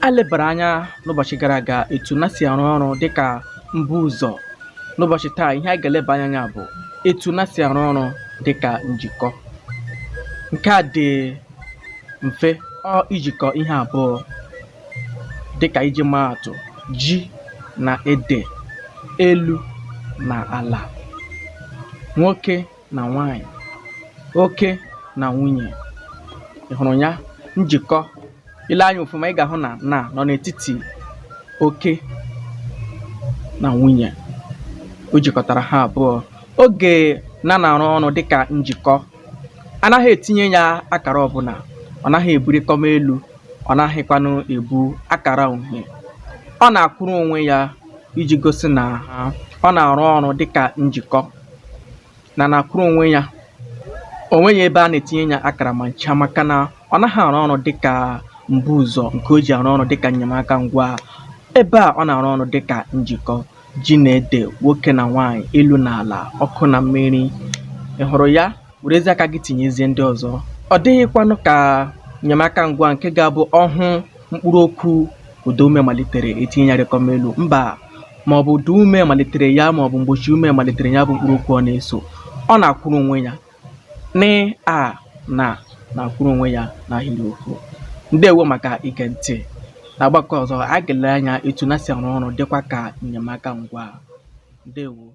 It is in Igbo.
A lebara anya n'ụbọchị gara aga etu na si arụ ọrụ dịka mbuụzọ. N'ụbọchị taa, ihe anyị ga-eleba anya ya bụ etu na si arụ ọrụ dịka njikọ. Nke a dị mfe, ọ ijikọ ihe abụọ dịka iji maa atụ ji na ede, elu na ala, nwoke na nwaanyị, oke na nwunye. Ị hụrụ ya? Njikọ. I lee anya ọfụma, ị ga-ahụ na na nọ n'etiti oke na nwunye. O jikọtara ha abụọ. Oge na na-arụ ọrụ dịka njikọ, anaghị etinye ya akara ọbụla, ọ naghị ebu rịkọm elu, ọ naghịkwanụ ebu akara uhie. Ọ na-akwụrụ onwe ya iji gosi na ọ na-arụ ọrụ dịka njikọ. Na na-akwụrụ onwe ya, o nweghị ebe a na-etinye ya akara ma ncha, maka na ọ naghị arụ ọrụ dịka mbuụzọ nke o ji arụ ọrụ dịka enyemaka ngwa. Ebe a ọ na-arụ ọrụ dịka njikọ ji na ede, nwoke na nwaanyị, elu na ala, ọkụ na mmiri. Ị hụrụ ya? Werezie aka gị tinyezie ndị ọzọ. Ọ dịghịkwanụ ka enyemaka ngwa nke ga-abụ ọ hụ mkpụrụ okwu ụdaume malitere, etinye ya rịkọm elu. Mba, ma ọ bụ ụdaume malitere ya ma ọ bụ mgbochi ume malitere ya bụ mkpụrụ okwu ọ na-eso, ọ na-akwụrụ onwe ya. N a na na-akwụrụ onwe ya n'ahịrịokwu. Ndewo maka ige ntị. Na ọgbakọ ọzọ, anyị ga-ele anya etu na si arụ ọrụ dịkwa ka enyemaka ngwa. Ndewo.